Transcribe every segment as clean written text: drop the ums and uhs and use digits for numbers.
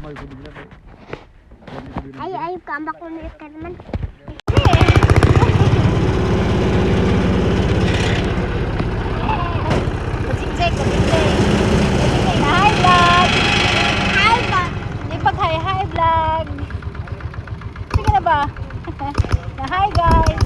Ay, ay, kamba ko ni naman. Kucing-cing, kucing-cing. Kucing-cing na, hi vlog! Hi ba? Ipag hi, hi vlog! Sige na ba? Na hi guys!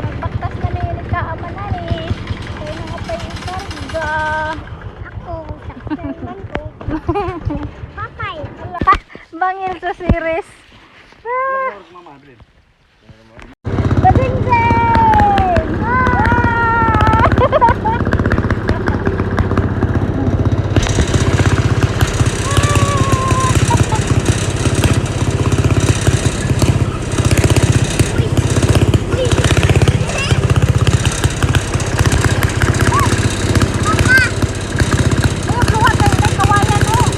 Nagbaktas na ni kaama na ni. Kaya nga pa yung karga. Ako, saktan man ko. Papay. Bangil sa series. Ah. Basingsing! Ah! Oh, luwa tayo ng kawayan, oh.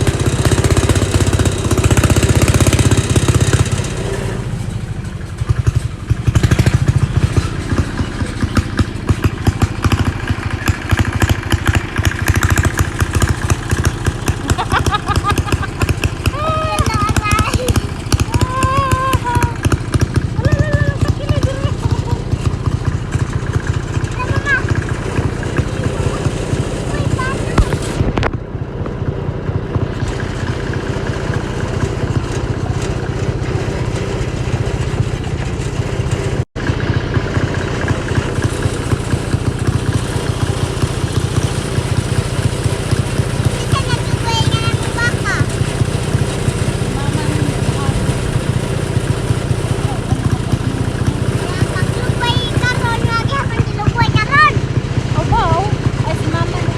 Obaw, ay si mama na.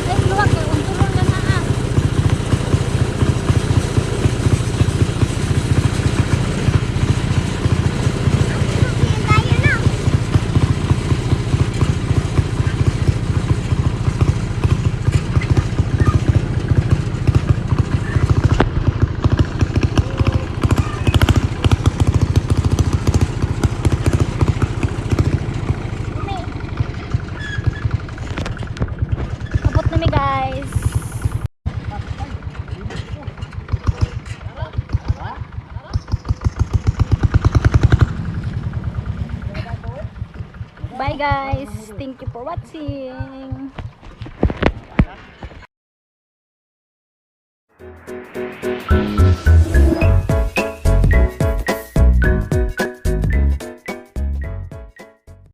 Ay, luwag kay untulon na na ah. Abot na mi guys. Bye guys. Thank you for watching.